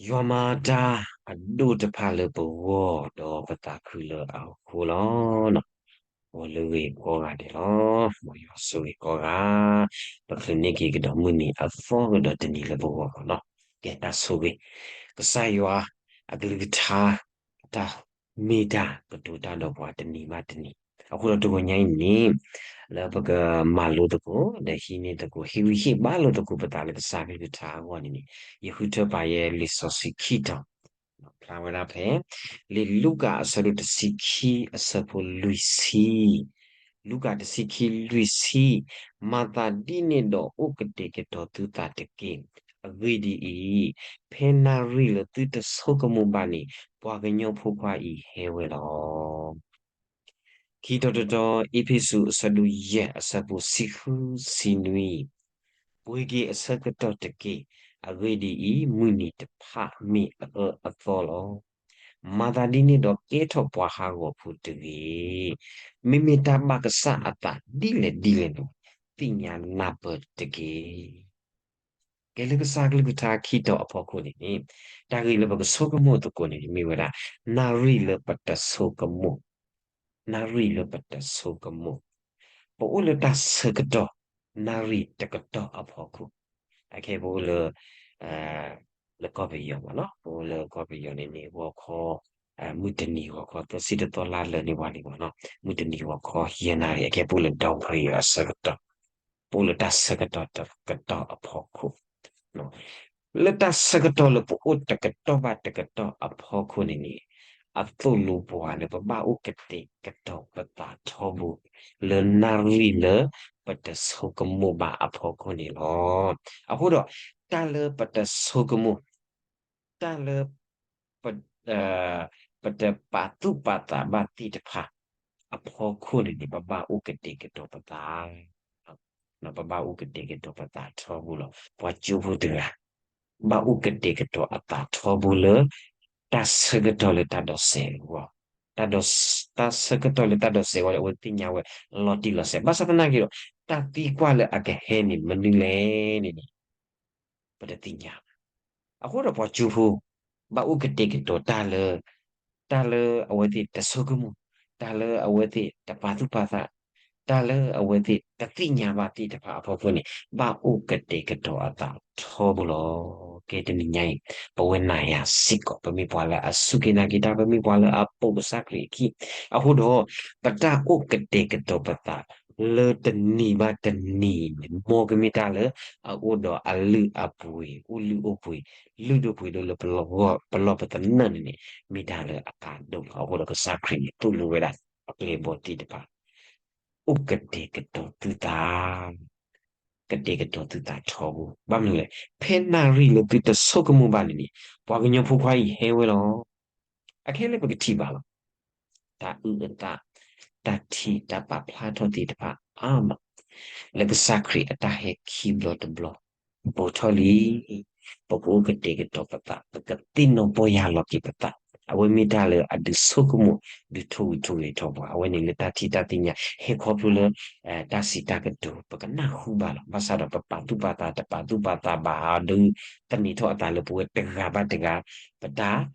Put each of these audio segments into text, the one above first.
ယွၤမၤတၢ်အဒိၣ်တဖၣ်လၢပဂီၢ် ဒီးပသးခုလၢအဃိလီၤ. မ်ယွၤဆိၣ်ဂ့ၤကိးဂၤဒဲးလီၤ. မ်ယွၤဆိၣ်ဂ့ၤကိးဂၤ, ပချုးန့ၢ်က့ၤကဒီးမုၢ်နံၤအသီကဒီးတနံၤလၢပဂီၢ်လီၤ. ကဲတၢ်ဆိၣ်ဂ့ၤ, ကစၢ်ယွၤအကလုၢ်ကထါ အတၢ်မ့ၢ်တၢ်ကတိၤတၢ်ဒီးပှၤတနံၤဘၣ်တနံၤ, အဃိဒီးတဂီၤညါအံၤန့ၣ် လၢပကမၤလိသကိး ဒီးဟံးန့ၢ်သကိး ဟ့ၣ်ဂံၢ်ဟ့ၣ်ဘါလိာ်သကိးပသးလၢကစၢ်ကလုၢ်ကထါအဂီၢ်န့ၣ်န့ၣ် ယဃုထၢပာ်ယဲလံာ်စီဆှံခံတီၤ, ဖျါဝဲဒၣ်ဖဲ လံာ်လူၤကၣ်အဆၢဒိၣ်တဆံခံအဆၢဖိလွံၢ်ဆံ, လူၤကၣ်တဆံခံလွံၢ်ဆံ, မၤသးဒ်န့ၣ်ဒီးအိၣ်ကတဲာ်ကတီၤသုသးတက့ၢ်. အဂ့ၢ်ဒ်အံၤ, ဖဲနၣ်ရံၣ်လၢသုတဆိကမိၣ်ဘၣ်န့ၣ် ပှၤကညီဖိခွါအံၤဟဲဝဲလီၤ. ခံတီၤတတီၤ အ့းဖ့းစူးအဆၢဒိၣ်ယဲၢ်အဆၢဖိဆံဃုဆံနွံ, ပှ့ၤက့ၤအဆၢကတီၢ်တက့ၢ်. အဂ့ၢ်ဒ်အံၤ, မုၢ်နံၤတဖၣ်မ့ၢ်အအၢအသီလီၤ. မၤသးဒ်န့ၣ်ဒီးကဲထီၣ်ပှၤဟးဂီၤဖိတဂ့ၤ. မ့မ့ၢ်တၢ်ဘၣ်ကစၢ်အသးဒ်လဲၣ်ဒ်လဲၣ်န့ၣ် သ့ၣ်ညါနၢ်ပၢၢ်တက့ၢ်. ကဲလၢကစၢ်ကလုၢ်ကထါခံတီၤအဖီခိၣ်န့ၣ်န့ၣ် တၢ်ဂ့ၢ်လၢပကဆိကမိၣ်သကိးန့ၣ် မ့ၢ်ဝဲဒၣ် နၣ်ရံၣ်လၢပတဆိကမိၣ်, နၣ်ရံၣ်လၢပတဆိကမိၣ်, ပအိၣ်လၢတၢ်ဆၢကတီၢ် နၣ်ရံၣ်တကတီၢ်အဖီခိၣ်, အခဲပအိၣ်လၢ လၢကီၢ်ပယီၤမ့ၢ်နီၤ, ပအိၣ်လၢကီၢ်ပယီၤန့ၣ်န့ၣ် ဂီၤခီ မုၢ်တနံၤဂီၤခီ သၢဆံတသီလါလၢာ်န့ၢ်ပှၤလံမ့ၢ်နီၤ, မုၢ်တနံၤဂီၤခီ ယဲၢ်နၣ်ရံၣ် အခဲပအိၣ်လၢ ဒီဂရံၤ အဆၢကတီၢ်, ပအိၣ်လၢတၢ်ဆၢကတီၢ်တကတီၢ်အဖီခိၣ်, လၢတၢ်ဆၢကတီၢ်လၢပအိၣ်တကတီၢ်ဘၣ်တကတီၢ်အဖီခိၣ်န့ၣ်န့ၣ် အသိၣ်လိပှၤလၢပဘၣ်အိၣ်ကတဲာ်ကတီၤပသးထီဘိ လၢနၣ်ရံၣ်လၢပတဆိကမိၣ်ဘၣ်အဖီခိၣ်န့ၣ်လီၤ. အဃိဒီး တၢ်လၢပတဆိကမိၣ် တၢ်လၢ ပ ပတပာ်သူၣ်ပာ်သးဘၣ်သ့ၣ်တဖၣ် အဖီခိၣ်န့ၣ်န့ၣ် ပဘၣ်အိၣ်ကတဲာ်ကတီၤပသး, ပဘၣ်အိၣ်ကတဲာ်ကတီၤပသးထီဘိလီၤ. ပှၤကၠိဖိတဂၤ ဘၣ်အိၣ်ကတဲာ်ကတီၤအသးထီဘိလၢ တၢ်ဆၢကတီၢ်လၢတၢ်ဒိးစဲးအဂီၢ်, တၢ်ဆၢကတီၢ်လၢတၢ်ဒိးစဲးအဂီၢ်န့ၣ် အဝဲသ့ၣ်ညါဝဲလီၤတံၢ်လီၤဆဲး, ဘၣ်ဆၣ်သနာ်က့ဒီး တၢ်သံကွၢ်လၢအကဟဲန့ၣ် မနုၤလဲၣ်န့ၣ်န့ၣ် ပတသ့ၣ်ညါဘၣ်. အဃိဒီးပှၤကၠိဖိ ဘၣ်အိၣ်ကတဲာ်ကတီၤတၢ်လၢ တၢ်လၢအဝဲသ့ၣ်တဆိကမိၣ်, တၢ်လၢအဝဲသ့ၣ်တပာ်သူၣ်ပာ်သး, တၢ်လၢအဝဲသ့ၣ်တသ့ၣ်ညါဘၣ်သ့ၣ်တဖၣ်အဖီခိၣ်န့ၣ် ဘၣ်အိၣ်ကတဲာ်ကတီၤအသးထီဘိလီၤ. ကဲတနံၤညါအံၤ ပဝဲနၤယၤစ့ၢ်ကီး ပမ့ၢ်ပှၤလၢအစူၢ်က့ၤနာ်က့ၤတၢ်, ပမ့ၢ်ပှၤလၢအပိာ်ကစၢ်ခရံာ်အခံ, အဃိဒီး ပတၢ်အိၣ်ကတဲာ်ကတီၤပသး လၢတနံၤဘၣ်တနံၤန့ၣ် မ်ကမ့ၢ်တၢ်လၢအအိၣ်ဒီးအလုၢ်အပှ့ၤ, အိၣ်လုၢ်အိၣ်ပှ့ၤ, လုၢ်ဒိၣ်ပှ့ၤဒိၣ်လၢပလီၢ်ပသနၢၣ်န့ၣ်န့ၣ် မ့ၢ်တၢ်လၢအကါဒိၣ်လီၤ. အဃိဒီးကစၢ်ခရံာ်န့ၣ် သိၣ်လိဝဲဒၣ်အပျဲၢ်အဘီၣ်သ့ၣ်တဖၣ် အိၣ်ကတဲာ်ကတီၤသုသး, ကတဲာ်ကတီၤသုသးထီဘိ. ဘၣ်မနုၤလဲၣ်, ဖဲနၣ်ရံၣ်လၢသုတဆိကမိၣ်ဘၣ်န့ၣ်န့ၣ် ပှၤကညီဖိခွါအံၤဟဲဝဲလီၤ. အခဲလၢပကထံၣ်ဘၣ်လီၤ. တၢ်အုၣ်အသး, တၢ်ထံၣ်တၢ်ပာ်ဖျါထီၣ်သ့ၣ်တဖၣ်အါမး, လၢကစၢ်ခရံာ်အတၢ်ဟဲခံဘျီတဘျီ ဘူးထီၣ်လံ. ပကအိၣ်ကတဲာ်ကတီၤပသး, ပကသ့ၣ်နီၣ်ပီၢ်ယၢ်လီၤက့ၤပသး, အဝဲမ့ၢ်တၢ်လၢအဒုးဆိကမိၣ် ဒုးထိၣ်ဂံၢ်ထိၣ်ဂဲၤထီၣ်ပှၤ, အဝဲန့ၣ်လၢတၢ်ထံၣ်တၢ်သ့ၣ်ညါ ဟဲခီဖျိလၢ တၢ်စံးတၢ်ကတိၤ ပကနၢ်ဟူဘၣ်လီၤ. ဘၣ်ဆၣ်ဒီးပပာ်သူၣ်ပာ်သး တပာ်သူၣ်ပာ်သးဘၣ်ဒီး သန့ၤထီၣ်အသးလၢပဝဲတဂၤဘၣ်တဂၤ ပတၢ်သး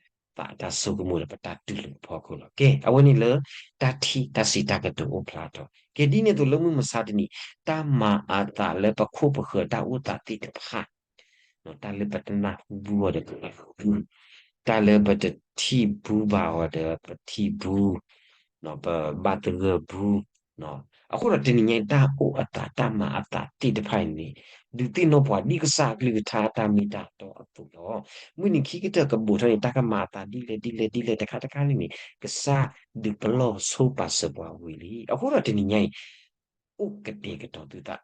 တၢ်ဆိကမိၣ်ဒီးပတၢ်တူၢ်လိာ်အဖီခိၣ်လီၤ. ကဲ အဝဲန့ၣ်လၢ တၢ်ထံၣ်တၢ်စံးတၢ်ကတိၤအိၣ်ဖျါထီၣ်, ကဲဒ်န့ၣ်အသိးလၢမုၢ်မဆါတနံၤ တၢ်မၤအသးလၢပခိၣ်ပဃၢၤတၢ်အိၣ်သးသ့ၣ်တဖၣ် တၢ်လၢပတနၢ်ဟူဘူးအီၤဒီးပနၢ်ဟူဘူး, တၢ်လၢပတထံၣ်ဘူးဘၣ်အီၤဒီးပထံၣ်ဘူး, ပဘၣ်သဂၢၢ်ဘူး, အဃိဒီးတနံၤညါအံၤ တၢ်အိၣ်အသးတၢ်မၤအသးသ့ၣ်တဖၣ်အံၤန့ၣ် ဒုးသ့ၣ်နီၣ်ပှၤဒ်ကစၢ်အကလုၢ်ကထါအတၢ်မ့ၢ်တၢ်တီအသိးလီၤ. မုၢ်နံၤခံကတၢၢ်ကဘူးထီၣ်န့ၣ် တၢ်ကမၤအသးဒ်လဲၣ်ဒ်လဲၣ်ဒ်လဲၣ်တခါတခါန့ၣ်န့ၣ် ကစၢ်ဒုးပလီၢ်ဆိပာ်စၢၤပှၤဝံၤလံ. အဃိဒီးတနံၤညါအံၤ အိၣ်ကတဲာ်ကတီၤသုသး,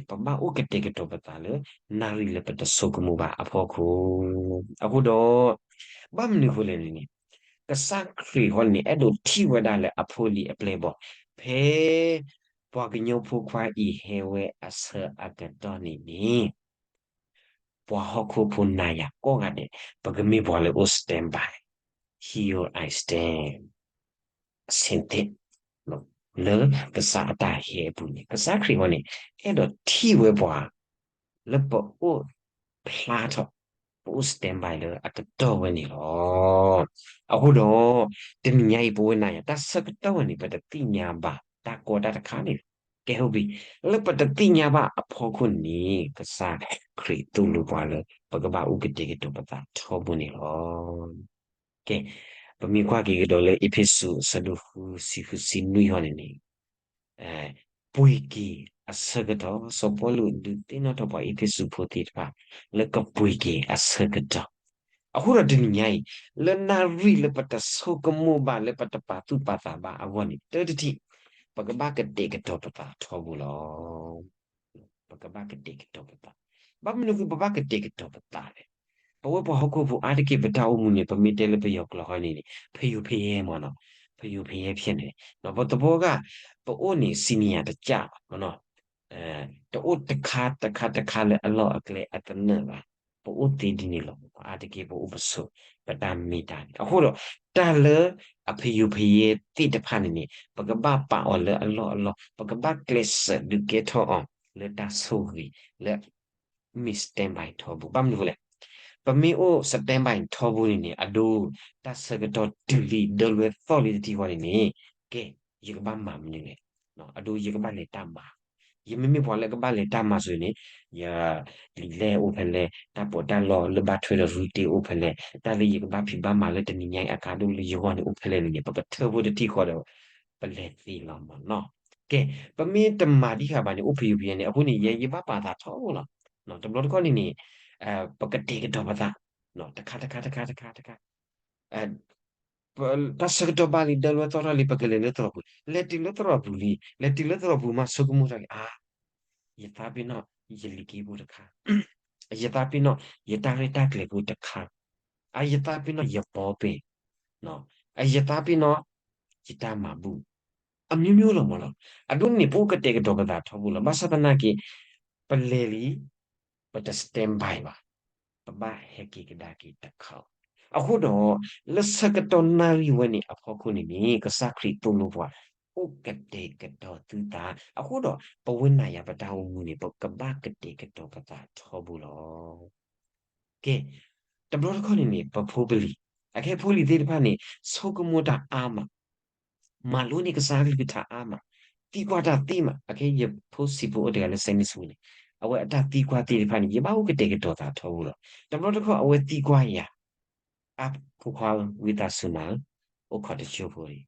ပဘၣ်အိၣ်ကတဲာ်ကတီၤပသးလၢ နၣ်ရံၣ်လၢပတဆိကမိၣ်ဘၣ်အဖီခိၣ်, အဃိဒီး ဘၣ်မနုၤအဃိလဲၣ်န့ၣ်န့ၣ် ကစၢ်ခရံာ်ဃီန့ၣ် အဲၣ်ဒိးထံၣ်ဝဲဒၣ်လၢအဖိလံၤအပျဲၢ်အဘီၣ် ဖဲ ပှၤကညီဖိခွါအံၤဟဲဝဲအဆၢအကတီၢ်န့ၣ်န့ၣ် ပှၤဟီၣ်ခိၣ်ဖိနၤယၤကိးဂၤဒဲး ပကမ့ၢ်ပှၤလၢအိၣ် stand by, here I stand အဆင်သင့် လၢကစၢ်အတၢ်ဟဲအပူၤန့ၣ် ကစၢ်ခရံာ်ဃီန့ၣ် အဲၣ်ဒိးထံၣ်ဝဲပှၤ လၢပအိၣ်ဖျါထီၣ် ပအိၣ် standby လၢအကတီၢ်ဝဲန့ၣ်လီၤ. အဃိဒီး တနံၤညါအံၤ ပဝဲနၤယၤ တၢ်ဆၢကတီၢ်ဝဲန့ၣ် ပတသ့ၣ်ညါဘၣ်တၢ်ကီတၢ်တခါန့ၣ်လီၤ. ကဲ ဟုတ်ပြီ, လၢပတသ့ၣ်ညါဘၣ်အဖီခိၣ်န့ၣ် ကစၢ်ခရံာ်သိၣ်လိပှၤလၢ ပကဘၣ်အိၣ်ကတဲာ်ကတီၤပသးထီဘိန့ၣ်လီၤ. ကဲ, ပမ့ၢ်ကွၢ်က့ၤကဒီးလၢအ့းဖ့းစူး အဆၢဒိၣ်ဃု ဆံဃုဆံနွံဟီန့ၣ်န့ၣ် ပှ့ၤက့ၤအဆၢကတီၢ်, စီၤပီလူးဒုးသ့ၣ်နီၣ်ထီၣ်ပှၤအ့းဖ့းစူးဖိသ့ၣ်တဖၣ် လၢကပှ့ၤက့ၤအဆၢကတီၢ်. အဃိဒီးတနံၤညါအံၤ လၢနၣ်ရံၣ်လၢပတဆိကမိၣ်ဘၣ် လၢပတပာ်သူၣ်ပာ်သးဘၣ်အဂီၢ်န့ၣ် တၢတထံၣ်, ပကဘၣ်ကတဲာ်ကတီၤပသးထီဘိလီၤ. ပကဘၣ်ကတဲာ်ကတီၤပသး. ဘၣ်မနုၤဃိပဘၣ်ကတဲာ်ကတီၤပသးလဲၣ်. ပဝဲပှၤဟီၣ်ခိၣ်ဖိအါတက့ၢ် ပတၢ်အိၣ်မူန့ၣ် ပမ့ၢ်တဲလၢပယီၤကျိာ်ဃီန့ၣ်န့ၣ် ဖယိဖယဲမ့ၢ်နီၤ, ဖယိဖယဲဖျဲၣ်န့ၣ် ပသဘီဂၢ် ပအိၣ်န့ၣ် senior တကးဘၣ်မ့ၢ်နီၤ, တအိၣ်တခါတခါတခါလၢအလီၢ်အကျဲအသနၢၣ်ဘၣ်, ပအိၣ်သ့ဒ်န့ၣ်လီၤ. အါတက့ၢ်ပအိၣ်ပဆိး ပတၢ်မ့ၢ်တၢ်န့ၣ် အဃိဒီး တၢ်လၢအဖယိဖယဲသ့ၣ်တဖၣ်န့ၣ်န့ၣ် ပကဘၣ်ပာ်အီၤလၢအလီၢ်အလီၢ်, ပကဘၣ်ကျဲးစၢးဒုးကဲထီၣ်အီၤ လၢတၢ်ဆိၣ်ဂ့ၤ လၢ မ့ၢ် standby ထီဘိ. ဘၣ်မနုၤဃိလဲၣ်. ပမ့ၢ်အိၣ် standby ထီဘိန့ၣ်န့ၣ် အဒိ တၢ်ဆၢကတီၢ်တုၤလံ ဒၢလွဲသီၣ်လံတထံၣ်ဃီန့ၣ်န့ၣ် ကဲ ယကဘၣ်မၤမနုၤလဲၣ်. အဒိ ယကဘၣ်လဲၤတၢ်မၤ, ယမ့မ့ၢ်ပှၤလၢကဘၣ်လဲၤတၢ်မၤဆိန့ၣ် ယလံာ်လဲၢ်အိၣ်ဖဲလဲၣ်, တၢ်ပီးတၢ်လီလၢဘၣ်ထွဲဒီး ရူတ့ အိၣ်ဖဲလဲၣ်, တၢ်လၢယကဘၣ်ဖံးဘၣ်မၤလၢတနံၤညါအံၤအခါဒိၣ်လၢယဂီၢ်န့ၣ် အိၣ်ဖဲလဲၣ်န့ၣ်န့ၣ် ပကထၢဖိတထံၣ်ဃီဒီး ပလဲၤသ့လီၤမ့ၢ်နီၤ. ကဲ ပမ့ၢ်တမၤဒံးဃာ်ဘၣ်န့ၣ် အိၣ်ဖယိဖယဲန့ၣ် အဃိန့ၣ် ယဲယဘၣ်ပာ်သးထီဘိလီၤ. တဘျီတခီၣ်န့ၣ်န့ၣ် ပကတဲာ်ကတီၤပသး တခါတခါတခါတခါတခါ တၢ်ဆၢကတီၢ်ဘၣ်လံ ဒၢလွဲသီၣ်ထီၣ်လံ ပကလဲၤလၢသရိာ်ပူၤ, လဲၤတုၤလၢသရိာ်ပူၤလံ, လဲၤတုၤလၢသရိာ်ပူၤမး ဆိကမိၣ်တၢ်လံ အါ, ယသးပ့ၤနီၣ် ယလံာ်က့ဖိတခါ, ယသးပ့ၤနီၣ် ယတၢ်ရဲၣ်တၢ်ကျဲၤဖိတခါ, အါ ယသးပ့ၤနီၣ် ယဘီပ့ၤ, အါ ယသးပ့ၤနီၣ် ယတၢ်မၤဘူၣ်, အမျိုးမျိုးလီၤမ့ၢ်နီၤ. အဒိန့ၣ် ပအိၣ်ကတဲာ်ကတီၤပသးထီဘိလီၤ. ဘၣ်ဆၣ်သနာ်က့ ပလဲၤလံ ပတ standby ဘၣ်, ပဘၣ်ဟဲက့ၤကဒါက့ၤတခါ. အဃိဒီး လၢဆၢကတီၢ်နၣ်ရံၣ်ဝဲန့ၣ်အဖီခိၣ်န့ၣ်န့ၣ် ကစၢ်ခရံာ်သိၣ်လိပှၤ အိၣ်ကတဲာ်ကတီၤသုသး, အဃိဒီး ပဝဲနၤယၤပတၢ်အိၣ်မူန့ၣ် ပကဘၣ်ကတဲာ်ကတီၤပသးထီဘိလီၤ. ကဲ, တဘျီတခီၣ်န့ၣ်န့ၣ် ပဖိပလံၤ, အခဲအံၤဖိလံၤသ့ၣ်တဖၣ်န့ၣ် ဆိကမိၣ်တၢ်အါမး, မၤလိန့ၢ်ကစၢ်ကလုၢ်ကထါအါမး, သံကွၢ်တၢ်သ့မး, အခဲအံၤယဖိဆံးဖိအိၣ်တဂၤလၢ Sunday School န့ၣ်, အဝဲအတၢ်သံကွၢ်သ့ၣ်တဖၣ်န့ၣ် ယဘၣ်အိၣ်ကတဲာ်ကတီၤသးထီဘိလီၤ. တဘျီတခီၣ်အဝဲသံကွၢ်ယၤ, အါ ဖိခွါဧၢ ဝံသးစူၤနၤဧၢ, အိၣ်ခိးတစိၢ်ဖိအံၤ,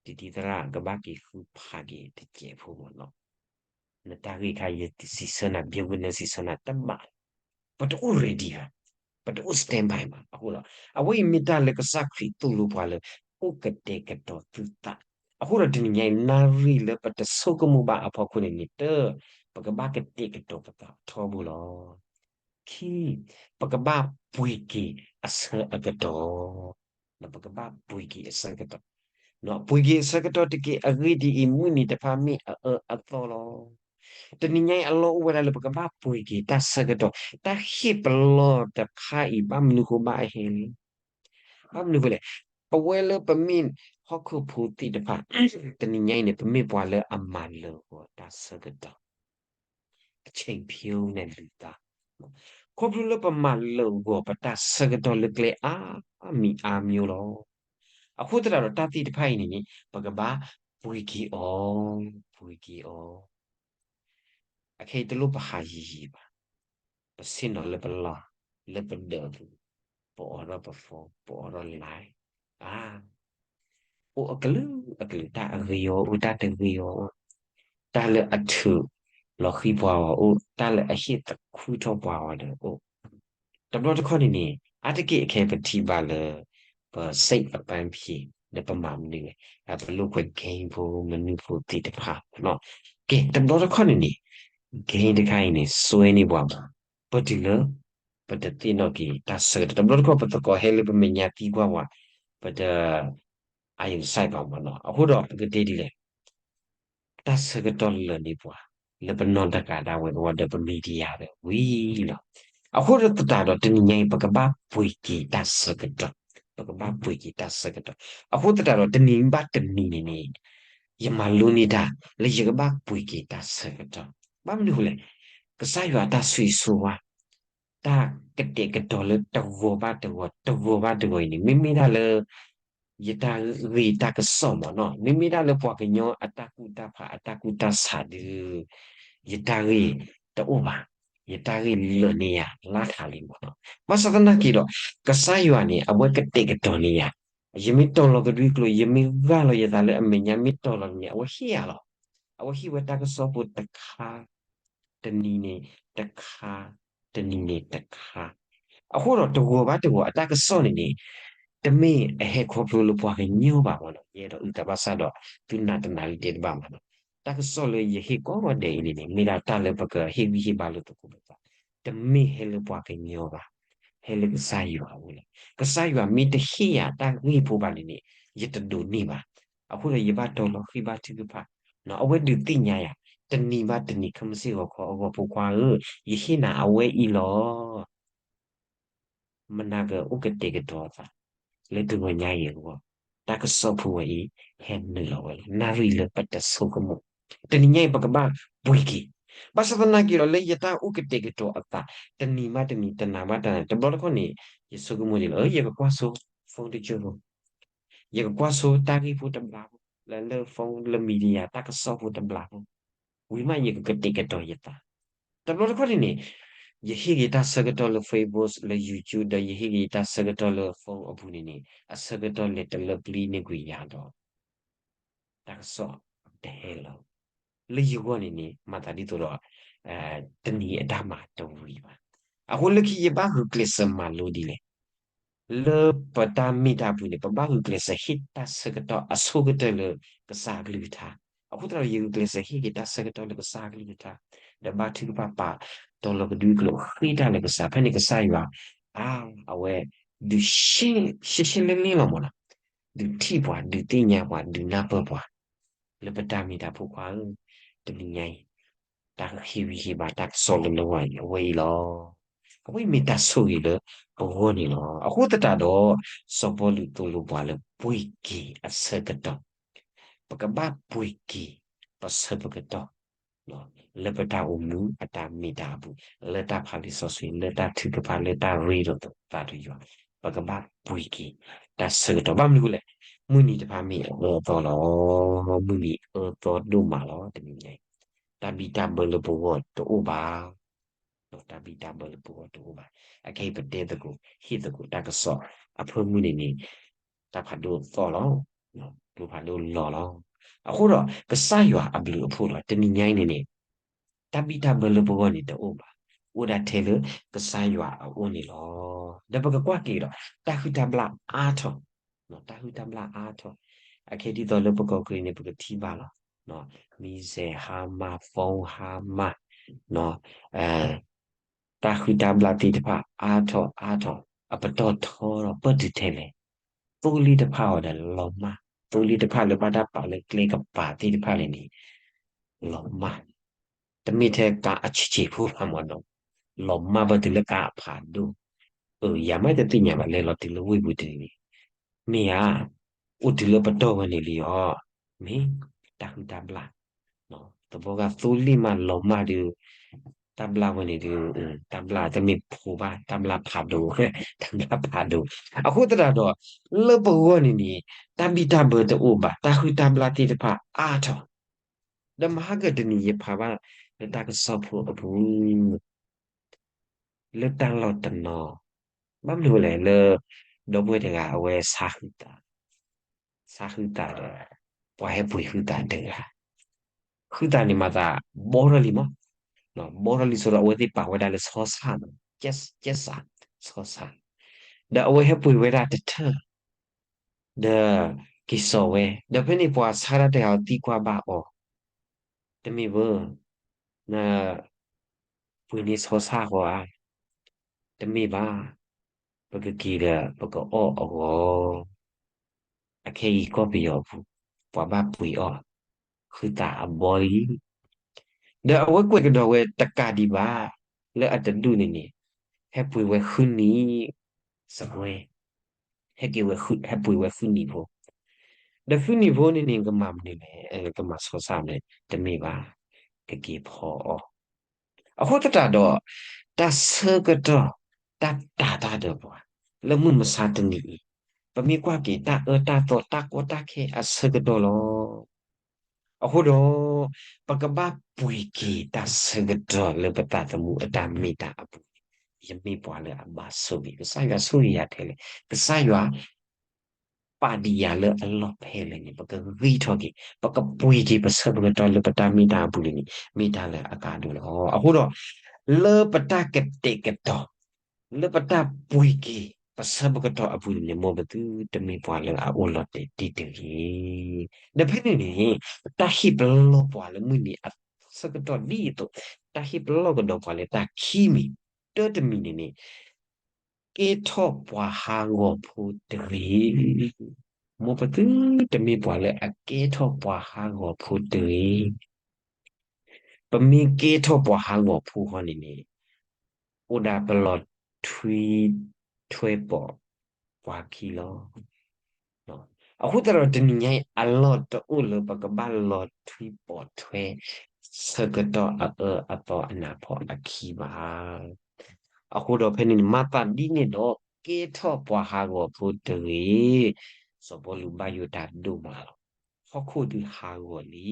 တံၤတံၤသရၣ် ကဘၣ်က့ၤဃုဖးက့ၤတစဲးဖိမ့ၢ်နီၤ. နတၢ်ဂ့ၢ်ခါ ယစံးဆၢနၤ ဘၣ်ဝဲနစံးဆၢနၤတဘၣ်, ပတအိၣ် ready ဘၣ်, ပတအိၣ် standby ဘၣ်. အဃိဒီး အဝဲအံၤမ့ၢ်တၢ်လၢကစၢ်ခရံာ်သိၣ်လိပှၤလၢ အိၣ်ကတဲာ်ကတီၤသုသး. အဃိဒီးတနံၤညါအံၤ နၣ်ရံၣ်လၢပတဆိကမိၣ်ဘၣ်အဖီခိၣ်န့ၣ်န့ၣ် တၢ် ပကဘၣ်ကတဲာ်ကတီၤပသးထီဘိလီၤ. ခံ, ပကဘၣ်ပှ့ၤက့ၤအဆၢအကတီၢ်, ပကဘၣ်ပှ့ၤက့ၤအဆၢကတီၢ်, ပှ့ၤက့ၤအဆၢကတီၢ်တက့ၢ်. အဂ့ၢ်ဒ်အံၤ, မုၢ်နံၤတဖၣ်မ့ၢ်အအၢအသီလီၤ. တနံၤညါအံၤအလီၢ်အိၣ်ဝဲဒၣ်လၢပကဘၣ်ပှ့ၤက့ၤတၢ်ဆၢကတီၢ်, တၢ်ဟ့ၣ်ပလီၢ်တခါအံၤ ဘၣ်မနုၤဃိဘၣ်အဟဲလဲၣ်. ဘၣ်မနုၤဃိလဲၣ်. ပဝဲလၢပမ့ၢ်ဟီၣ်ခိၣ်ဖိသ့ၣ်တဖၣ် တနံၤညါအံၤန့ၣ် ပမ့ၢ်ပှၤလၢအမၤလၢာ်ဂီၤတၢ်ဆၢကတီၢ် အဆ့ၣ်ဖၠိန့ၣ်ဒုးသး, ခီဖျိလၢပမၤလၢာ်ဂီၤပတၢ်ဆၢကတီၢ်လၢကျဲအါမံၤအါမျိုးလီၤ. အဃိသတးဒီးတၢ်သ့ၣ်တဖၣ်အံၤန့ၣ်န့ၣ် ပကဘၣ်ပှ့ၤက့ၤအီၤ, ပှ့ၤက့ၤအီၤ. အခဲအံၤတလိၣ်ပဟးယံၤယံၤဘၣ်. ပဆ့ၣ်နီၤလၢပလီၢ်, လၢပဒၢးပူၤ, ပအိးထီၣ်ပ phone, ပအိးထီၣ် line, အါ အိၣ်အကလုာ်အကလုာ်, တၢ်အဂ့ၤအီၤအိၣ်, တၢ်တဂ့ၤအီၤအိၣ်, တၢ်လၢအထုးလီၤဃံပှၤအီၤအိၣ်, တၢ်လၢအဟ့ၣ်သခူထီၣ်ပှၤအီၤဒီးအိၣ်. တဘျီတခီၣ်န့ၣ်န့ၣ် အါတက့ၢ်အခဲပထံၣ်ဘၣ်လၢ ပစိတ်အပိုင်းဖြေ ဒီးပမၤမနုၤလဲၣ်, ပလိာ်ကွဲ game ဖိမနုၤဖိသ့ၣ်တဖၣ်နီၤ. ကဲ တဘျီတခီၣ်န့ၣ်န့ၣ် game တခါအံၤန့ၣ် စွဲန့ၢ်ပှၤဘၣ်, ပတုၤလၢ ပတသ့ၣ်နီၣ်က့ၤတၢ်ဆၢကတီၢ်, တဘျီတခီၣ်ပသကိးဟဲလၢပမဲာ်ညါသံကွၢ်ပှၤ, ပတ အာရုံစိုက် ဘၣ်မ့ၢ်နီၤ. အဃိဒီးပကတဲဒ်လဲၣ်, တၢ်ဆၢကတီၢ်လၢာ်န့ၢ်ပှၤ လၢပနီၢ်တဂၤဒၣ်ဝဲအဂီၢ်ဒီးပ media ဒီးဝံၤလီၤ. အဃိသတးဒီးတနံၤညါအံၤ ပကဘၣ်ပှ့ၤက့ၤတၢ်ဆၢကတီၢ်, ပကဘၣ်ပှ့ၤက့ၤတၢ်ဆၢကတီၢ်. အဃိသတးဒီးတနံၤဘၣ်တနံၤန့ၣ်န့ၣ် ယမၤလိန့ၢ်တၢ်လၢယကဘၣ်ပှ့ၤက့ၤတၢ်ဆၢကတီၢ်. ဘၣ်မနုၤဃိလဲၣ်, ကစၢ်ယွၤအတၢ်ဆိၣ်ဂ့ၤဆိၣ်ဝါ, တၢ် ကတဲာ်ကတီၤလၢတဂီၤဘၣ်တဂီၤ တဂီၤဘၣ်တဂီၤအံၤန့ၣ် မ့မ့ၢ်ဒၣ်လၢ ယတၢ်ဂ့ၢ်တၢ်ကစီၣ်မ့ၢ်နီၤ, မ့မ့ၢ်ဒၣ်လၢပှၤကညီအတၢ်ကူၣ်တၢ်ဖးအတၢ်ကူၣ်တၢ်ဆးဒီး ယတၢ်ဂ့ၢ်တအိၣ်ဘၣ်, ယတၢ်ဂ့ၢ်လၢာ်န့ၢ်ယၤလၢထးလံမ့ၢ်နီၤ. ဘၣ်ဆၣ်သနာ်က့ဒီး ကစၢ်ယွၤန့ၣ် အဝဲကတဲာ်ကတီၤန့ၢ်ယၤ, ယမ့ၢ်တီၤလီၤကဒွံကျိာ် ယမ့ၢ်ဂၢ်လီၤယသးလၢအမဲာ်ညါ မ့ၢ်တီၤလီၤန့ၣ် အဝဲဟ့ၣ်ယၤလီၤ. အဝဲဟ့ၣ်ဝဲတၢ်ကစီၣ်ဖိတခါ တနံၤန့ၣ်တခါ, တနံၤန့ၣ်တခါ, အဃိဒီးတဂီၤဘၣ်တဂီၤအတၢ်ကစီၣ်န့ၣ်န့ၣ် တမ့ၢ်အဟဲခီဖျိလၢပှၤကညီဘၣ်မ့ၢ်နီၤ, ယအဲၣ်ဒိးအုၣ်သးဘၣ်ဆၣ်ဒီး သုနာ်တနာ်လံတဲတဘၣ်မ့ၢ်နီၤ, တၢ်ကစီၣ်လၢယဟ့ၣ်ကိးဂၤဒဲးအံၤန့ၣ်န့ၣ် မ့ၢ်ဒၣ်တၢ်လၢပကဟ့ၣ်ဂံၢ်ဟ့ၣ်ဘါလိာ်သကိးပသး, တမ့ၢ်ဟဲလၢပှၤကညီဘၣ်, ဟဲလၢကစၢ်ယွၤအအိၣ်လီၤ. ကစၢ်ယွၤမ့ၢ်တဟ့ၣ်ယၤတၢ်ဂ့ၢ်ဖိဘၣ်န့ၣ်န့ၣ် ယတဒိးန့ၢ်ဘၣ်. အဃိဒီးယဘၣ်တီၤလီၤဃံဘါထုကဖၣ်, အဝဲဒုးသ့ၣ်ညါယၤ, တနံၤဘၣ်တနံၤ ခဲမုၢ်ဆ့ၣ်ဂီၤခီအဂီၢ် ဖိခွါဧၢ, ယဟ့ၣ်နၤအဝဲအံၤလီၤ. မနၤကအိၣ်ကတဲာ်ကတီၤအသး လၢတဂီၤညါအံၤအဂီၢ်, တၢ်ကစီၣ်ဖိဝဲအံၤ ဟဲနုာ်လီၤဝဲလီၤ. နၣ်ရံၣ်လၢပတဆိကမိၣ်, တနံၤညါအံၤပကဘၣ်ပှ့ၤက့ၤ, ဘၣ်ဆၣ်သနာ်က့ဒီး လၢယတၢ်အိၣ်ကတဲာ်ကတီၤအသး တနံၤဘၣ်တနံၤ တနၤဘၣ်တနၤ တဘျီတခီၣ်န့ၣ် ယဆိကမိၣ်ဒ်လီၤ, ယကကွၢ်ဆိ phone တကၠိၢ်ဖိ ယကကွၢ်ဆိတၢ်ဂ့ၢ်ဖိတဘျီဖိ လၢ လၢ phone လၢ media တၢ်ကစီၣ်ဖိတဘျီဖိ, ဝံၤမးယကကတဲာ်ကတီၤယသး. တဘျီတခီၣ်န့ၣ်န့ၣ် ယဟ့ၣ်က့ၤတၢ်ဆၢကတီၢ်လၢ Facebook လၢ YouTube ဒီးယဟ့ၣ်က့ၤတၢ်ဆၢကတီၢ်လၢ phone အပူၤန့ၣ်န့ၣ် အဆၢကတီၢ်လဲၤတလၢပျံၤန့ၢ်ကွံာ်ယၤဒီး တၢ်ကစီၣ်တဟဲလီၤ. လၢယဂီၢ်န့ၣ်န့ၣ် မၤသးဒ်သိးဒီး တနံၤအတၢ်မၤတဝံၤဘၣ်. အဃိလၢခံယဘၣ်ဂုာ်ကျဲးစၢးမၤလိဒ်လဲၣ် လၢပတၢ်မ့ၢ်တၢ်ပူၤန့ၣ် ပဘၣ်ဂုာ်ကျဲးစၢးဟ့ၣ်တၢ်ဆၢကတီၢ်အဆိကတၢၢ်လၢကစၢ်အကလုၢ်ကထါ, အဃိသတးဒီး ယဂုာ်ကျဲးစၢးဟ့ၣ်က့ၤတၢ်ဆၢကတီၢ်လၢကစၢ်အကလုၢ်ကထါ, ဒီးဘါထုကဖၣ်ပာ်တီၤလီၤကဒွံကျိာ်ဃ့တၢ်လၢကစၢ်, ဖဲန့ၣ်ကစၢ်ယွၤ အါ အဝဲ ဒုး ရှဲရှဲလ့လ့လီၤမ့ၢ်နီၤ, ဒုးထံၣ်ပှၤ ဒုးသ့ၣ်ညါပှၤ ဒုးနၢ်ပၢၢ်ပှၤ လၢပတၢ်မ့ၢ်တၢ်ဖိခွါဧၢ, တနံၤညါအံၤ တၢ်ဟ့ၣ်ဂံၢ်ဟ့ၣ်ဘါတၢ်ကစီၣ်လၢလၢဝဲအံၤ အဝဲအံၤလီၤ. အဝဲအံၤမ့ၢ်တၢ်ဆိၣ်ဂ့ၤလၢပဂီၢ်န့ၣ်လီၤ. အဃိသတးဒီး စီၤပီလူးသိၣ်လိပှၤလၢပှ့ၤက့ၤအဆၢကတီၢ်, ပကဘၣ်ပှ့ၤက့ၤပဆၢပကတီၢ် လၢပတၢ်အိၣ်မူအတၢ်မ့ၢ်တၢ်အပူၤ, လၢတၢ်ဖးလံာ်စီဆှံ, လၢတၢ်ထုကဖၣ်, လၢတၢ်ရ့လိာ်သးဒီးယွၤ, ပကဘၣ်ပှ့ၤက့ၤတၢ်ဆၢကတီၢ်. ဘၣ်မနုၤအဃိလဲၣ်, မုၢ်နံၤတဖၣ်မ့ၢ်အအၢအသီလီၤ. မုၢ်နံၤအၢသီဒိၣ်မးလီၤ. တနံၤညါအံၤ တၢ်ဘံၣ်တၢ်ဘၢလၢပဂီၢ်တအိၣ်ဘၣ် တၢ်ဘံၣ်တၢ်ဘၢလၢပဂီၢ်တအိၣ်ဘၣ်. အခဲအံၤပတဲသကိး ဟ့ၣ်သကိးတၢ်ကစီၣ်အဖၢမုၢ်န့ၣ်န့ၣ် တၢ်ဖးဒိၣ်သီၣ်လီၤ. ကျိဖးဒိၣ်လီၤလီၤ. အဃိဒီး ကစၢ်ယွၤအဘျုးအဖှိၣ်လီၤ. တနံၤညါအံၤန့ၣ်န့ၣ် တၢ်ဘံၣ်တၢ်ဘၢလၢပဂီၢ်န့ၣ်တအိၣ်ဘၣ်. အိၣ်ဒၣ်ထဲလၢကစၢ်ယွၤအအိၣ်န့ၣ်လီၤ. ဒီးပကကွၢ်က့ၤဒီး တၢ်ဟုၣ်တၢ်ဘျၣ်အါထီၣ် တၢ်ဟုၣ်တၢ်ဘျၣ်အါထီၣ်. အခဲဒ်သိးလၢပကီၢ်ချၢန့ၣ် ပကထံၣ်ဘၣ်လီၤ. မံၤစဲး ဟါမၢ် phone ဟါမၢ် တၢ်ဟုၣ်တၢ်ဘျၣ်သ့ၣ်တဖၣ်အါထီၣ်အါထီၣ် အပတီၢ်ထီဒီးပၢၢ်တုၤထဲလဲၣ်. သိလ့ၣ်တဖၣ်အီၤဒီးလီၤမၢ်, သိလ့ၣ်တဖၣ်လၢဘၣ်တၢ်ပာ်လၢကျဲကပၤသ့ၣ်တဖၣ်န့ၣ်န့ၣ် လီၤမၢ်. တမ့ၢ်ထဲကါအဆံးဆံးဖိဘၣ်မ့ၢ်နီၤ, လီၤမၢ်ဘၣ်တုၤလၢကါအဖးဒိၣ်. အၢ ယၤမ့ၢ်တသ့ၣ်ညါဘၣ် လဲၤလီၤတုၤလၢဝ့ၢ်ပူၤတနံၤန့ၣ် မ့ၢ်ဧါ, အိၣ်တုၤလၢပတီၢ်ဝဲန့ၣ်လံအီၤ, မ့ၢ်တၢ်ဟုၣ်တၢ်ဘျၣ်. သဘီဂၤသိလ့ၣ်မးလီၤမၢ်ဒုး တၢ်ဘျၣ်ဝဲန့ၣ်ဒုး တၢ်ဘျၣ်တမ့ၢ်ဖိဘၣ် တၢ်ဘျၣ်ဖးဒိၣ်, တၢ်ဘျၣ်ဖးဒိၣ်. အဃိသတးဒီး လၢပဂီၢ်န့ၣ်န့ၣ် တၢ်ဘံၣ်တၢ်ဘၢတအိၣ်ဘၣ်, တၢ်ဟုၣ်တၢ်ဘျၣ်သ့ၣ်တဖၣ်အါထီၣ်. ဒီးမဟါကတနံၤယဖးဘၣ်လၢတၢ်ကစီၣ်ဖိအပူၤ လၢတၢ်လီၢ်တနီၤ, ဘၣ်မနုၤလဲၣ်လၢ ဒီပုၢ်ဝဲၢ်တဂၤအဝဲဆါဟုသး, ဆါဟုသးဒီး ပှၤဟဲပှ့ၤဟုသးတဂၤ, ဟုသးန့ၣ်မၤသးဘီထီၣ်လံမး, ဘီထီၣ်လံဆိဒီး အဝဲသ့ၣ်ပာ်ဝဲဒၣ်လၢဆီဆၣ်နီၤ, ကဲစး, ဆီဆၣ်, ဒီးအဝဲဟဲပှ့ၤဝဲဒၣ်တထၢၣ် ဒီးက့ၤစိာ်ဝဲ, ဒီးဖဲန့ၣ်ပှၤဆါတၢ်တဂၤအီၤသံကွၢ်ဘၣ်အီၤ, တမ့ၢ်ဘၣ်, န ပှ့ၤန့ၢ်ဆီဆၣ်ဃီဧါ, တမ့ၢ်ဘၣ်, ပကက့ၤဒီးပကအီၣ်အဂီၢ်, အခဲအံၤကီၢ်ပယီၤအပူၤ ပှၤဘၣ်ပှ့ၤအီၣ် ဟုသးအဘီလံ. ဒီးအဝဲကွဲးကဒီးဝဲတကးဒံးဘၣ်, လၢအတဒူၣ်န့ၣ်န့ၣ် ဟဲပှ့ၤဝဲဃုနံၣ် စကွဲ, ဟဲက့ၤဝဲ, ဟဲပှ့ၤဝဲဃုနံၣ်ဖိ, ဒီးဃုနံၣ်ဖိန့ၣ်န့ၣ် ကမၤမနုၤလဲၣ်, ကမၤဆီဆၣ်မနုၤလဲၣ်, တမ့ၢ်ဘၣ်, ကက့ၤဖီအီၣ်. အဃိသတးဒီး တၢ်ဆၢကတီၢ် တၢ်တၤတၢ်ဒီးပှၤ လၢမုၢ်မဆါတနံၤအံၤ, ပမ့ၢ်ကွၢ်က့ၤတၢ်အၢတၢ်သီတၢ်ကီတၢ်ခဲအဆၢကတီၢ်လီၤ. အဃိဒီး ပကဘၣ်ပှ့ၤက့ၤတၢ်ဆၢကတီၢ်လၢပသးသမူအတၢ်မ့ၢ်တၢ်အပူၤန့ၣ်, ယမ့ၢ်ပှၤလၢအဘၣ်ဆိၣ်ဂ့ၤ, ကစၢ်ယွၤဆိၣ်ဂ့ၤယၤထဲလဲၣ်, ကစၢ်ယွၤ ပာ်ဒံးယၤလၢအလီၢ်ဖဲလဲၣ်န့ၣ် ပကဂံၢ်ထီၣ်က့ၤ, ပကပှ့ၤက့ၤပဆၢပကတီၢ်လၢပတၢ်မ့ၢ်တၢ်အပူၤန့ၣ်န့ၣ် မ့ၢ်တၢ်လၢအကါဒိၣ်လီၤ. အဃိဒီး လၢပတၢ်ကတဲာ်ကတီၤ လၢပတၢ်ပှ့ၤက့ၤ ပဆၢပကတီၢ်အပူၤန့ၣ်န့ၣ် မ်ပသုတမ့ၢ်ပှၤလၢအအိၣ်လီၤတဲာ်တံၢ်တဂ့ၤ. ဒီးဖဲန့ၣ်န့ၣ် တၢ်ဟ့ၣ်ပလီၢ်ပှၤလၢမုၢ်နံၤအဆၢကတီၢ်ဒ်အသိး, တၢ်ဟ့ၣ်ပလီၢ်ကဒီးပှၤလၢတၢ်ခံမံၤ, တၢတမံၤန့ၣ်န့ၣ် ကဲထီၣ်ပှၤဟးဂီၤဖိတဂ့ၤ. မ်ပသုတမ့ၢ်ပှၤလၢအကဲထီၣ်ပှၤဟးဂီၤဖိတဂ့ၤ. ပမ့ၢ်ကဲထီၣ်ပှၤဟးဂီၤဖိဃီန့ၣ်န့ၣ် အိၣ်ဒၣ်ပလီၤထွံထွဲပိာ်ပှၤခံလီၤ. အဃိသတးဒီးတနံၤညါအံၤ အလီၢ်တအိၣ်လၢပကဘၣ်လီၤထွံပိာ်ထွဲ ဆၢကတီၢ်အအၢအသီအနးဖီအခံဘၣ်. အဃိဒီးဖဲန့ၣ်န့ၣ် မၤသးဒ်န့ၣ်ဒီး ကဲထီၣ်ပှၤဟးဂီၤဖိတဂ့ၤ. စီၤပီလူးဘၣ်ယိၣ်တၢ်ဒိၣ်မးလီၤ. ဟီၣ်ခိၣ်ဒုးဟးဂီၤလံ.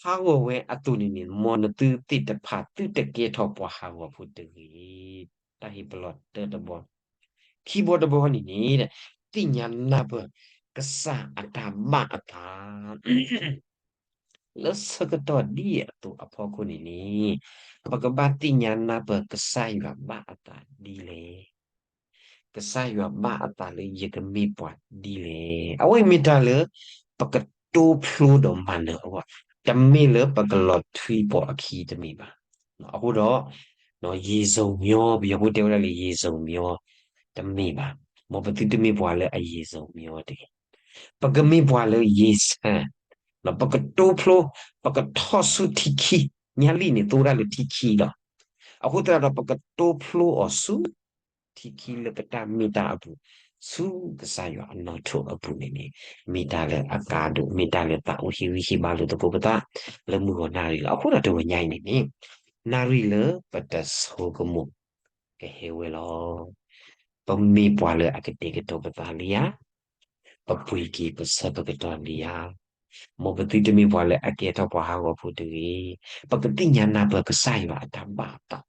ဟးဂီၤဝဲအသိးန့ၣ်န့ၣ် မ်နသုသ့ၣ်တဖၣ်သုတကဲထီၣ်ပှၤဟးဂီၤဖိတဂ့ၤ. တၢ်ဟ့ၣ်ပလီၢ်တၢတဘီ, ခံဘီတဘီန့ၣ်န့ၣ် သ့ၣ်ညါနၢ်ပၢၢ်ကစၢ်အတၢ်ဘၣ်အသး လၢဆၢကတီၢ်ဒ်အသိးအဖီခိၣ်န့ၣ်န့ၣ် ပကဘၣ်သ့ၣ်ညါနၢ်ပၢၢ်ကစၢ်ယွၤဘၣ်အသးဒ်လဲၣ်. ကစၢ်ယွၤဘၣ်အသးလၢယကမ့ၢ်ပှၤဒ်လဲၣ်. အဝဲမ့ၢ်တၢ်လၢ ပကတိဖျိဒီးမၤနၢၤအဂီၢ်, တမ့ၢ်လၢပကလီၤထွံပိာ်အခံတမ့ၢ်ဘၣ်. အဃိဒီး ရေစုန်မျော, ပယီၤဖိတဲဝဲဒၣ်လၢ ရေစုန်မျော, တမ့ၢ်ဘၣ်. မ်ပသုတမ့ၢ်ပှၤလၢအရေစုန်မျောတဂ့ၤ. ပကမ့ၢ်ပှၤလၢရေဆၢ, ပကတိဖျိ, ပကထီၣ်ဆူထံခံ, ညါလံၣ်န့ၣ်သိဒၣ်လၢထံခံလီၤ. အဃိသတးဒီး ပကတိဖျိအီၤဆူ ထံခံလၢပတၢ်မ့ၢ်တၢ်အပူၤ, ဆူကစၢ်ယွၤအနီၣ်ထိးအပူၤန့ၣ်န့ၣ် မ့ၢ်တၢ်လၢအကါဒိၣ်, မ့ၢ်တၢ်လၢသးအိၣ်ဟ့ၣ်ဂံၢ်ဟ့ၣ်ဘါလိာ်သကိးပသး လၢမုၢ်ဂီၤနၣ်ရံၣ်လီၤ. အဃိဒီးတဂီၤညါအံၤန့ၣ်န့ၣ် နၣ်ရံၣ်လၢပတဆိကမိၣ် ကဟဲဝဲလီၤ. ပမ့ၢ်ပှၤလၢအကတဲာ်ကတီၤပသးလံဧါ, ပပှ့ၤက့ၤပဆၢပကတီၢ်လံဧါ. မ်ပသုတမ့ၢ်ပှၤလၢအကဲထီၣ်ပှၤဟးဂီၤဖိတဂ့ၤ. ပကသ့ၣ်ညါနၢ်ပၢၢ်ကစၢ်ယွၤအတၢ်ဘၣ်အသး,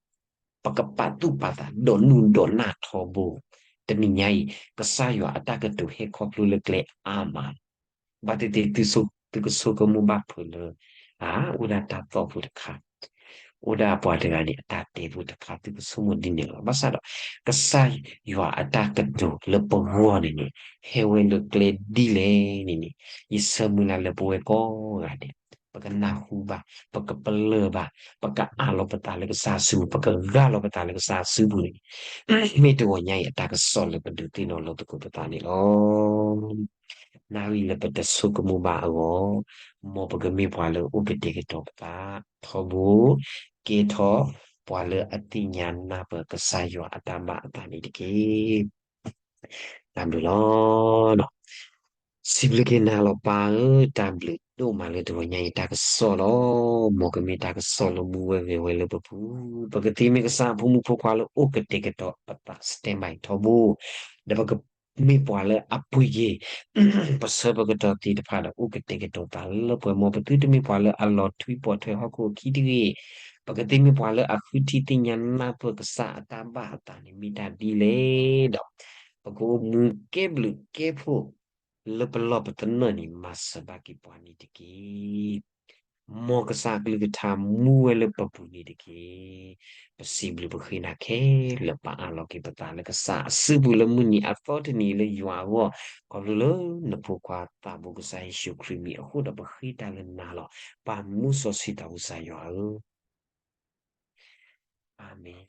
ပကပာ်သူၣ်ပာ်သးဒီးနုၢ်ဒီးနၢ်ထီဘိ. တနံၤညါအံၤ ကစၢ်ယွၤအတၢ်ကတိၤဟဲခီဖျိလၢကျဲအါမး ဘၣ်သ့ၣ်သ့ၣ် သုကဆိကမိၣ်ဘၣ်ဖုးလၢ အ အိၣ်ဒၣ်တၢ်သီၣ်ဖိတခါ, အိၣ်ဒၣ်ပှၤတဂၤန့ၣ် အတၢ်တဲဖိတခါ သုကဆိကမိၣ်ဒ်န့ၣ်လီၤ. ဘၣ်ဆၣ်ဒီး ကစၢ်ယွၤအတၢ်ကတိၤလၢပဂီၢ်န့ၣ်န့ၣ် ဟဲဝဲလၢကျဲဒ်လဲၣ်န့ၣ်န့ၣ် ယဆၢမုၢ်လၢ်လၢပဝဲကိးဂၤဒဲး ပကနၢ်ဟူဘၣ်, ပကပလၢၢ်ဘၣ်, ပကအးလီၤပသးလၢကစၢ်စုပူၤ, ပကဂၢ်လီၤပသးလၢကစၢ်စုပူၤန့ၣ် မ့ၢ်တဂီၤညါအံၤအတၢ်ကစီၣ်လၢပဒုးသ့ၣ်နီၣ်လီၤသကိးပသးန့ၣ်လီၤ. နၣ်ရံၣ်လၢပတဆိကမိၣ်ဘၣ်အဂီၢ်, မ်ပကမ့ၢ်ပှၤလၢအိၣ်ကတဲာ်ကတီၤပသးထီဘိ, ကဲထီၣ်ပှၤလၢအသ့ၣ်ညါနၢ်ပၢၢ်ကစၢ်ယွၤအတၢ်ဘၣ်အသးန့ၣ်တက့ၢ်. တၢ်ဘျုးလီၤ. စံးဘျုးက့ၤနၤလီၤပၢ်ဧၢ, တၢ်ဘျုးဒိၣ်မးလၢတဂီၤညါအံၤတၢ်ကစီၣ်လီၤ. မ်ကမ့ၢ်တၢ်ကစီၣ်လၢမူဝဲဂဲၤဝဲလၢပပူၤ, ပကသ့မ့ၢ်ကစၢ်အဖိမုၣ်ဖိခွါလၢအိၣ်ကတဲာ်ကတီၤပသး standby ထီဘိ, ဒီးပကမ့ၢ်ပှၤလၢအပှ့ၤက့ၤ ပဆၢပကတီၢ်သ့ၣ်တဖၣ်ဒီး အိၣ်ကတဲာ်ကတီၤသးလၢပှဲၤ, မ်ပသုတမ့ၢ်ပှၤလၢအလီၤထွံပိာ်ထွဲဟီၣ်ခိၣ်အခံတဂ့ၤ. ပကသ့မ့ၢ်ပှၤလၢအဃုထံၣ်သ့ၣ်ညါနၢ်ပၢၢ်ကစၢ်အတၢ်ဘၣ်အသးန့ၣ် မ့ၢ်တၢ်ဒ်လဲၣ်ဒီး ပကအိၣ်မူကဲဘျုးကဲဖှိၣ် လၢပလီၢ်ပသနၢၣ်န့ၣ် မၤစၢၤဘၣ်က့ၤပှၤန့ၣ်တက့ၢ်. မ်ကစၢ်အကလုၢ်ကထါမူဝဲလၢပပူၤန့ၣ်တက့ၢ်. ပစံးဘျုးပဃ့နၤခဲလၢာ် ပအးလီၤက့ၤပသးလၢကစၢ်အစုပူၤလၢမုၢ်နံၤအသီတနံၤလၢယွၤအဂီၢ်, ခီဖျိလၢနဖိခွါသးဘိကစၢ်ယ့ၣ်ၡူးခရံာ်မံၤအဃိဒီးပဃ့တၢ်လၢနၤလီၤ. ပၢ်မူစီဆှံသးဝံၣ်စၢ်ယွၤဧၢ, အၤမ့ၣ်.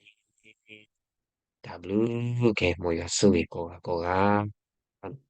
တၢ်ဘျုးကဲ မ်ယွၤဆိၣ်ဂ့ၤကိးဂၤကိးဂၤ